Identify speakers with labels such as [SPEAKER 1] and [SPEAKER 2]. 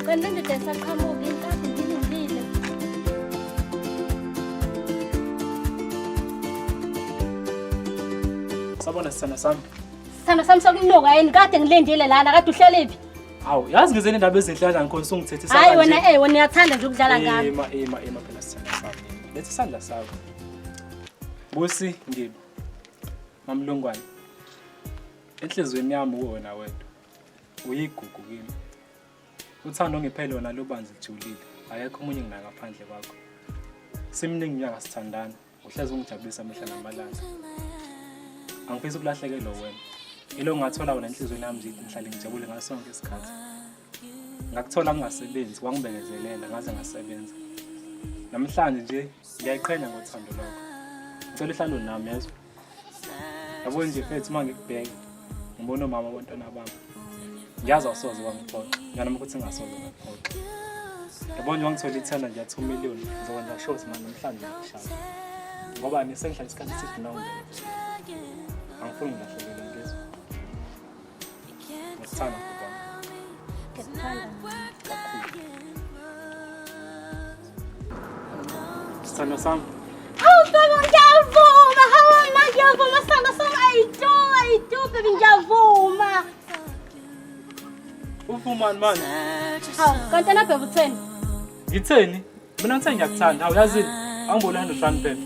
[SPEAKER 1] Kanti le ndoda isaqhamuka inkathi ngilindile.
[SPEAKER 2] Sabona sithanda sami.
[SPEAKER 1] Sithando sami sokunuka yini? Kade ngilindile lana, kade uhleliphi?
[SPEAKER 2] Hawu, yazi ngize nendaba ezinhle kanjani khona usungithethisa
[SPEAKER 1] Hayi wena wena uyathanda nje ukudlala ngami.
[SPEAKER 2] Ema ema ema phela sithanda sami. Letha isandla sakho. Busi ngibo. Mamlungwane. Enhliziyweni yami uwena wedwa. Uyigugu kimi. Uthando ongiphe lona lubanzi lijulile. Akekho omunye nginaka ngaphandle kwakho. Siminingi iminyaka sithandana. Uhlezi ungijabulisa mihla namalanga. Angifisi ukulahlekelwa wena. Ilo ngathola wena enhliziyweni yami nje ngihlale ngijabule ngaso sonke isikhathi. Ngakuthola ngingasebenzi, wangibekezelela ngaze ngasebenza. Namhlanje nje ngiyayiqhenya ngothando lwakho. Ngicela uhlale unami yezwa. Yabo nje mfethu uma ngikubheka ngibona umama abantwana bami. Ngiyazi awusoze wangiphoxa. Nganoma ukuthi ngingasoze ngakuphoxa. Yabo nje wangithola ithenda nje ya 2 million ngizokwenza sure ukuthi manje namhlanje ngikushaya. Ngoba nisengihlala isikhathi eside nawe. Angifuni ngilahlekelwe ngizwe. Ngikuthanda bhuti wami.
[SPEAKER 1] Ngikuthanda.
[SPEAKER 2] Kakhulu. Sithando sami.
[SPEAKER 1] Hawu baba ngiyavuma, hawu ma ngiyavuma sithando sami. I do, I do baby ngiyavuma.
[SPEAKER 2] Uvumani manje?
[SPEAKER 1] Hawu kanti na bhebe utheni?
[SPEAKER 2] Ngitheni? Mina ngithe ngiyakuthanda. Hawu yazini? Angibona 100 rand phela.